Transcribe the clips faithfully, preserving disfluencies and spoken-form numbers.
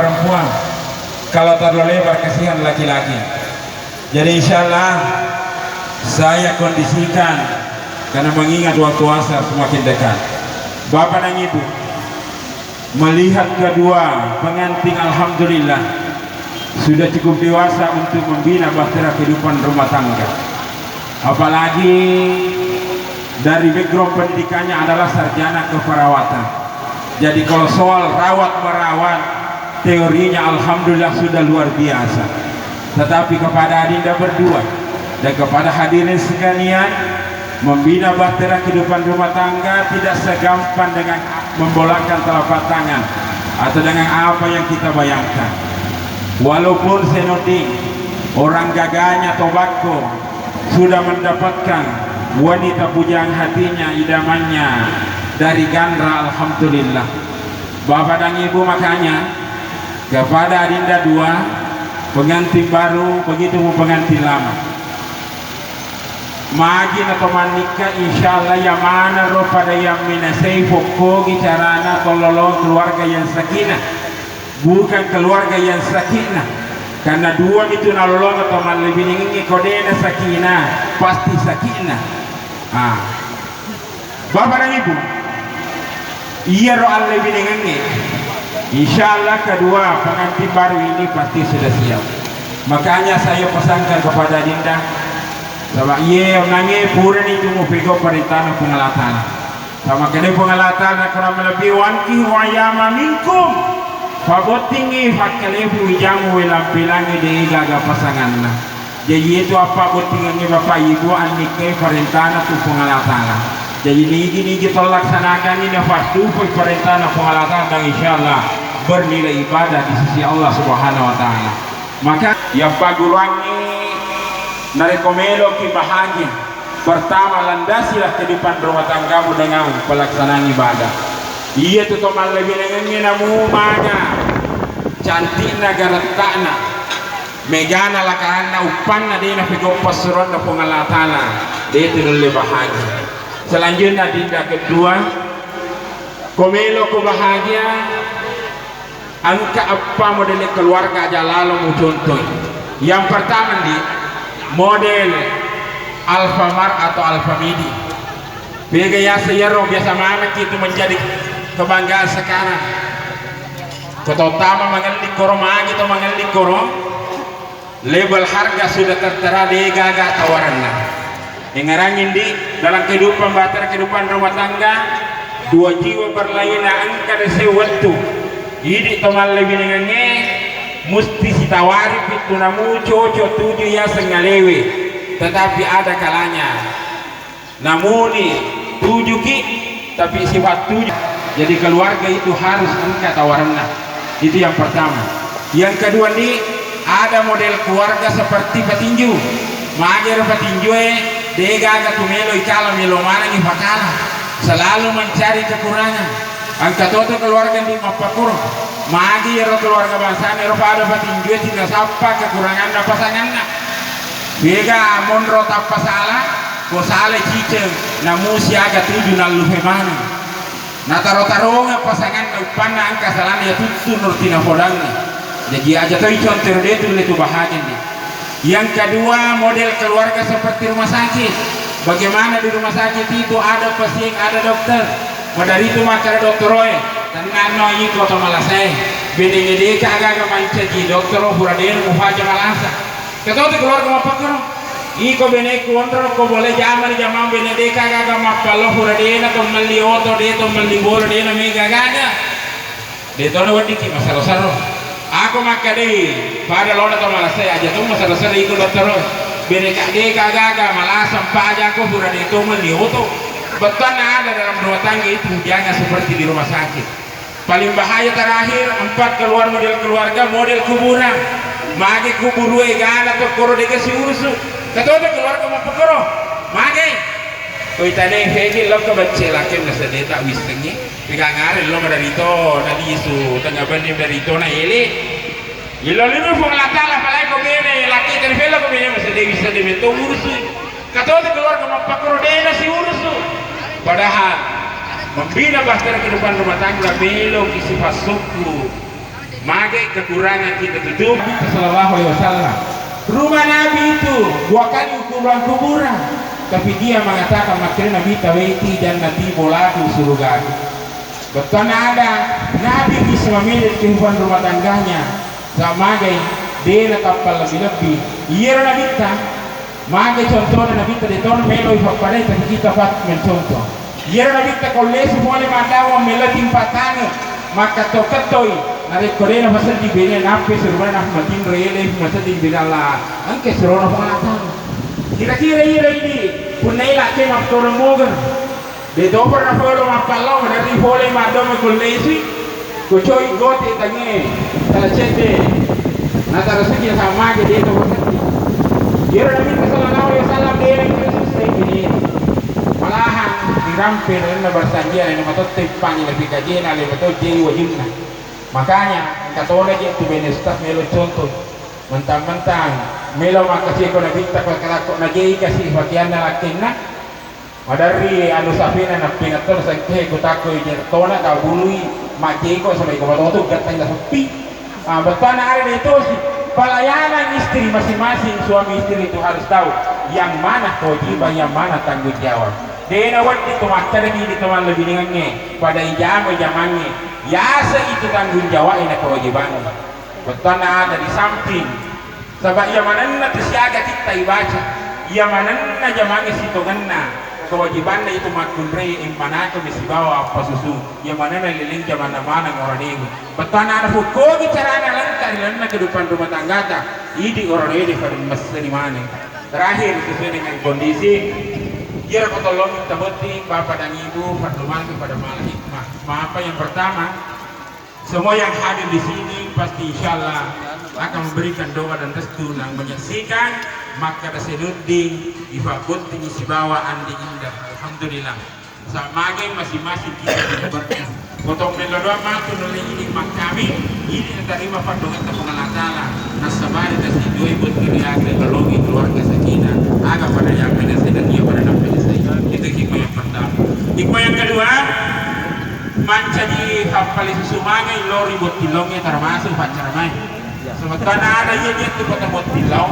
perempuan, kalau terlalu lebar kasihan laki-laki. Jadi insya Allah saya kondisikan karena mengingat waktu asar semakin dekat. Bapak dan Ibu, melihat kedua pengantin, alhamdulillah sudah cukup dewasa untuk membina bahtera kehidupan rumah tangga. Apalagi dari background pendidikannya adalah sarjana keperawatan. Jadi kalau soal rawat merawat, teorinya alhamdulillah sudah luar biasa. Tetapi kepada adinda berdua dan kepada hadirin sekalian, membina bahtera kehidupan rumah tangga tidak segampang dengan membolakkan telapak tangan atau dengan apa yang kita bayangkan. Walaupun Senoding, orang gaganya Tobacco, sudah mendapatkan wanita pujaan hatinya, idamannya dari Gandra, alhamdulillah. Bapak dan Ibu, makanya kepada adinda dua, pengantin baru, begitu pun pengantin lama, magi na to mannikka, insya Allah ya maneng ro pada yang minasai fokkogi carana to lolong keluarga yang sakinah, bukan keluarga yang sakinah. Karena dua itu nalolong to mallebinengengnge, ko de na sakinah, pasti sakinah. Ah. Bapak dan Ibu, iyaro allebinengengnge, insya Allah kedua pengantin baru ini pasti sudah siap. Makanya saya pesankan kepada Dinda, saba iye nange purani itu mupego perintahna Puang Allah Ta'ala. Sama kene Puang Allah Ta'ala kurang lebih, "Wanki wa yama minkum." Pabottingi fakkalebu ijamu welampilangi de gaga pasanganna. Jaji itu apa bottingengnge Bapak Ibu annikkai parentana tu Puang Allah Ta'ala. Jaji nigi-nigi to laksanakanni nafattupui parentana Puang Allah Ta'ala dan insya Allah bernilai ibadah di sisi Allah Subhanahu wa Ta'ala. Maka, yappaguruangngi narekko meloki bahagia, pertama, landasilah kehidupan rumah tanggamu dengan pelaksanaan ibadah. Iya tu to mallebinengengnge namu maga cantikna garetta'na, megana lakaranna, uppanna de napegau passuroanna Puang Allah Ta'ala, de tu nulle bahagia. Selanjutnya, Dinda, kedua, ko melo ko bahagia, engka eppa model keluarga aja lalo mucontoi. Yang pertama, Ndi, model Alfamart atau Alfamidi. Pega yaseng iyaro biasa manekki itu menjadi kebanggaan sekarang. Terutama mangelli koro, magi to mangelli koro, label harga sudah tertera, de gaga tawaranna. Dengerangi, Ndi, dalam kehidupan bahtera, kehidupan rumah tangga, dua jiwa berlainan engka de sewettu. Idi to mallebinengengnge musti sitawari pittu namu cocok tuju yaseng alewe. Tetapi ada kalanya namuni tujuki, tapi sifat tuju. Jadi keluarga itu harus engka tawaranna. Itu yang pertama. Yang kedua, Ndi, ada model keluarga seperti petinju. Magi ro petinjue, de gaga tu melo ikala, melo manengi pakala. Selalu mencari kekurangan. Engka toto keluarga, Ndi, mappakkuro. Magi ero keluarga bangsana ero pada petinjue, tinasappa kekuranganna pasanganna. Pega monro tappa sala, ko sala ciceng, namu siaga tuju nallupe maneng. Nataro-taronga pasanganna, uppanna engka salana iya tuttu nurti napodangngi. Jaji aja toi contoro de tu le tu bahagia, Ndi. Yang kedua, model keluarga seperti rumah sakit. Bagaimana di rumah sakit itu ada pasien, ada dokter. Madaritu makkeda dottoroe, tenanno iko to malasae. Benengnge deka gaga mancaji dottoro pura dena mufaja malasa. Ketotu keluarga mappakkuro. Iko beneku onro ko bole jamani jamang bene deka gaga mappallo pura dena to melli oto, de to melli bolo, dena mega gaga. De tona weddikki masero-sero. Ako makkedai pada lona to malasae, aja to masero-sero iko dottoro. Bene ka deka gaga malasa mpaja ko pura de to melli oto. Bettuanna ada dalam rumah tangga itu jangan seperti di rumah sakit. Paling bahaya terakhir, empat keluar model keluarga, model kuburan. Mage kuburue gana to koro dega siurusu. Ketoto keluarga mappakkoro. Mage. Ko itanai fegi lokka becce lakeng na sedeta wissengngi. Pegangare lo madarito na lisu, tengnga benni madarito na ele. Ilolino Puang Allah Ta'ala, apalagi ko bene laki tadi felo ko bene masedde wissengngi metto urusu. Katoto keluarga mappakkoro dena siurusu. Padahal membina bahtera kehidupan rumah tangga melo ki sifat syukur. Mage kekurangan kita tutup. Nabi sallallahu alaihi wasallam. Rumah Nabi itu dua kali ukuran kuburan. Tapi dia mengatakan, makkeda Nabi, "Baiti jannati, bolaku surugaku." Bettuanna ada Nabi bisa memilih kehidupan rumah tangganya. Sama magai, de' natappang lebbi-lebbi. Iyaro Nabitta, mage contona Nabitta, de' tona melo ipappadai, tapi kita patut mencontoh. Iyaro Nabitta ko lesu pole maddawang melo timpa tange, makketto-kettoi. Narekko de' napasedding bene, nappi surona matinro ele masedding bene Allah. Engka surona Puang Allah Taala. Kira-kira ira idi punna ila ke makkoro moger. De' topa nafolo mappallau, maderri pole maddomo ko lesui, ko coi gote tange, tala cedde, natarasuki sama mage de' topa sedding. Iyaro Nabi sallallahu alaihi wasallam de' nengka susai bini. Malahan dirampe lalenna bersanjia, lalenna matotte pangi napi kajena, lalenna matotte wajunna. Makanya engka tona je tu bene ustaz melo contoh. Mentang-mentang melo makkasiako Nabitta, ko katakko najei kasi pakeanna lakkenna. Maderri anu sapena nappingetto sengke kutakkoi je tona kabului majjeko sampai ko matotu gattang seppi. Ah, bettuanna ada de' tosi. Pelayanan istri masing-masing, suami istri itu harus tahu yang mana kewajiban, yang mana tanggung jawab. De' nawedding tu makkeda ki di teman lebih dengannya pada ijama jamannya. Yase itu tanggung jawab ina kewajibannya. Bettuanna ada di samping. Saba' iya manenna tu siaga kitta ibaca, iya manenna jamangnge sitongenna kewajibanna itu makkunrai, immanakami sibawa appasusu, iya manenna leleng jamanna maneng oranewe. Bettuanna ana fukkogi carana lengka ri lalenna kehidupan rumah tanggata, idi oranewe de' pada messeni maneng. Terakhir, sesuai dengan kondisi, iyaro ko tolong minta botting, Bapak dan Ibu, fardu maliki pada mala hikmah. Apa yang pertama, semua yang hadir di sini pasti insya Allah akan memberikan doa dan restu nang menyaksikan makkeda Senuddin ifabbottingi sibawa Andi Indah. Alhamdulillah. Sama mage masing-masing kita punya berkah. Potong melo doang matu nulle ini makkami, ini terima pardongetta Puang Allah Taala. Nasabari nasi dua botting riaga lolongi keluarga sakinah. Aga pada yakin saya dan dia pada nampak saya. Itu hikmah yang pertama. Hikmah yang kedua, mancaji pappali susu mange lori botting longe termasuk paccaramae. Sebetulnya ada iya dia tu kota botting long.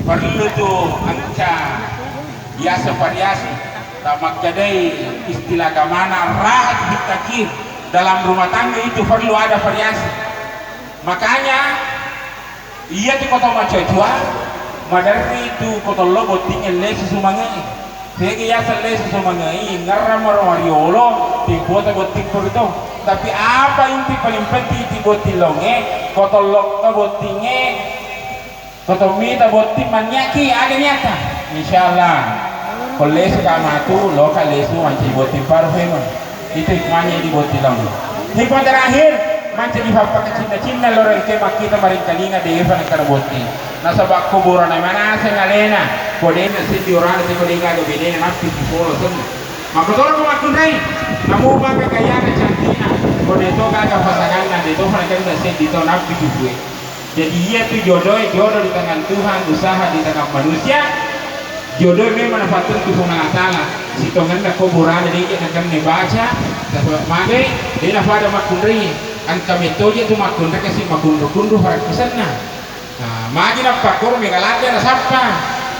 Perlu tu anca biasa variasi. Tamakkedai istilah agamana rahat bitakir. Dalam rumah tangga itu perlu ada variasi. Makanya Iya tu kota macocoa, maderri tu kotollo botting elle susu mange. Segi yaseng le susu mange, ingerra maro mariolo, timpota botting purito. Tapi apa inti paling penting ti botting longe, kotollo ka bottinge, kotommita botting manniaki, aga niatta? Insyaallah. Kollesu ka matu, loka lesu mancaji botting parfum. Itu hikmahnya di botting long. Hikmah terakhir, mancaji pappakacinna-cinna loreng ke makkita maringkalinga defa nakara botting. Nasaba kuburana manaseng alena, ko dena seddi orana tiko dega aga bedena nappi sipolo senna. Makkotoro ko makkunrai, namu maka gayana cantikna, ko deto gaga pasanganna, deto nakenna seddi to nappi sipue. Jadi iya tu jodoh, jodoh di tangan Tuhan, usaha di tangan manusia. Jodoh memang napatentu Puang Allah Taala. Sitongenna ko burane de' nakenna baca, tapi mage de' napada makkunrai. Engka mettoje tu makkunrai kasi makunru-kunru parakkusenna. Nah, magi nappakkoro mega ladde nasappa.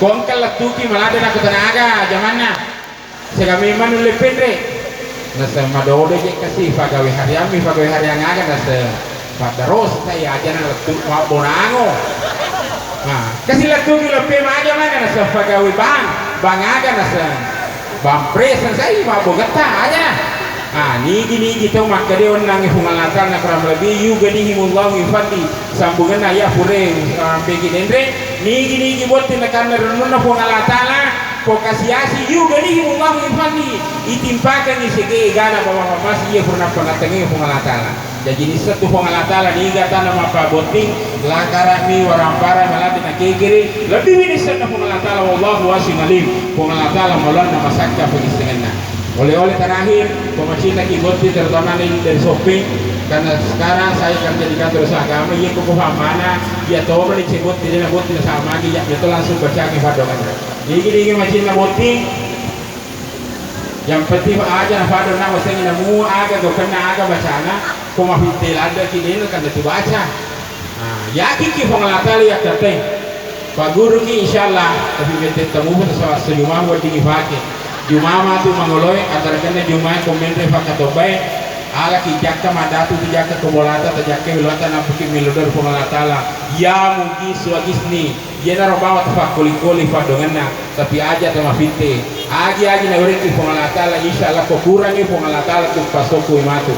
Ko engka lettuki maladde nakko tenaga jamanna. Sega memang nulle penre. Naseng madodo je kasi pagawe hariammi, pagawe hariang aga naseng paddaros sai aja na lettu mabbonango. Nah, kasi lettu ki leppe maja mana naseng pagawe bang, bang aga naseng bang presen sai mabbogetta aja. Ah, nigi-nigi tau makkade onnangi Puang Allah Taala kurang lebih yuganihimullahu min fadli. Sambungenna iya pure, ah, pegi denre, nigi-nigi botting nakanna renunna Puang Allah Taala, Ko kasi-asi yuganihimullahu min fadlihi, itimpakengngi sege egana bawang papasi iya pura nappangattengngeng Puang Allah Taala. Jaji nisseng tu Puang Allah Taala niga tana mappabotting, lakarami, waramparang, maladde nakekere, lebbiwi nissenna Puang Allah Taala, wallahu wasi'un alim. Puang Allah Taala maulanna masakka pangissengenna. Oleh-oleh terakhir, pemacitaki botting terutama ini dari Soppeng, karena sekarang saya kerja di kantor usaha agama, iya koko pamana, iya tomani cek botting, dena botting sama lagi, ya, itu langsung bacangi padonganna. Digi-digi macinna botting. Yang penting aja na fado na wasengi namu aga gokenna aga bacana. Ko mafitte ladde ki dena kan tu baca. Nah, yakin ki Puang Allah Taala yakkatai. Pagguruki insyaallah, tapi bete temu pun sawa sejumah wedding ifake. Juma matu mangoloi, atarakenna Juma ko menre fakkatobbae. Ala ki jakka madatu tu jakka ko bolata, ta jakka wilata nampuki melodor Puang Allah Taala. Ya Mugi Suwagisni. Iyanaro bawang tafakkoli-koli paddoangenna, tapi aja tamafitte. Agi-agi nawerekki Puang Allah Taala, insyaallah ko kurangi Puang Allah Taala tu pasokku matu.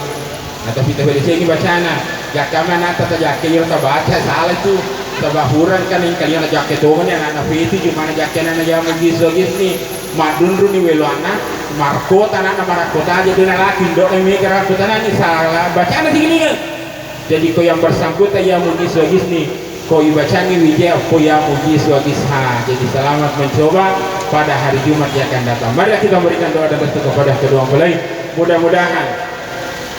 Nah, tapi tapedecengi bacana. Jakka mana tajakke iro tabaca salah tu. Saba hurang kan yang kalian jakke tongan yang anak itu gimana jakke nana ya Mugi Suwagisni. Madunruni weloana, markota nana marakota aja dena laki ndok mega rakota nani salah bacana tinggi. Jadi ko yang bersangkutan ya Mugi Suwagisni, ko ibacangi wijaya ko ya Mugi Suwagisha. Jadi selamat mencoba pada hari Jumat yang akan datang. Marilah kita memberikan doa dan restu kepada kedua mempelai. Mudah-mudahan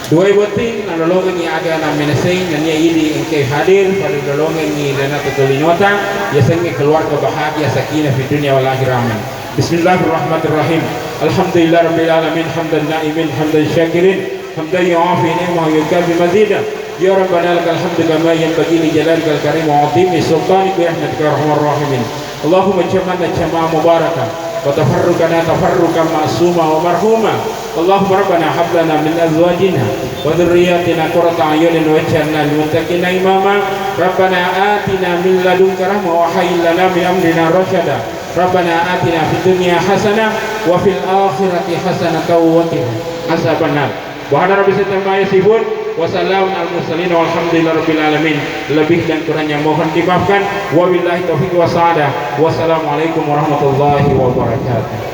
dua botting nanolongengi aga na menaseng nania idi engke hadir pada nolongengi dana tolinota, ya senge keluarga bahagia sakinah fi dunia wal akhirah. Amin. Bismillahirrahmanirrahim. Alhamdulillah rabbil alamin, hamdan naimin, hamdan syakirin. حمدا يوافي نعمه ويكافئ مزيده. يا ربنا لك الحمد كما ينبغي لجلالك الكريم وعظيم سلطانك برحمتك يا أرحم الراحمين. اللهم اجمعنا اجتماعا مباركا وتفرقنا تفرقا معصوما ومرحوما. اللهم ربنا هب لنا من أزواجنا وذرياتنا قرة أعين واجعلنا للمتقين إماما. ربنا آتنا من لدنك رحمة وهيئ لنا من أمرنا رشدا. ربنا آتنا في الدنيا حسنة وفي الآخرة حسنة وقنا عذاب النار. Subhana rabbika rabbil izzati amma yasifun, wa salamun alal mursalin, walhamdulillahi rabbil alamin. Lebih dan kurangnya mohon dimaafkan. Wabillahi taufiq wa sa'adah. Wassalamualaikum warahmatullahi wabarakatuh.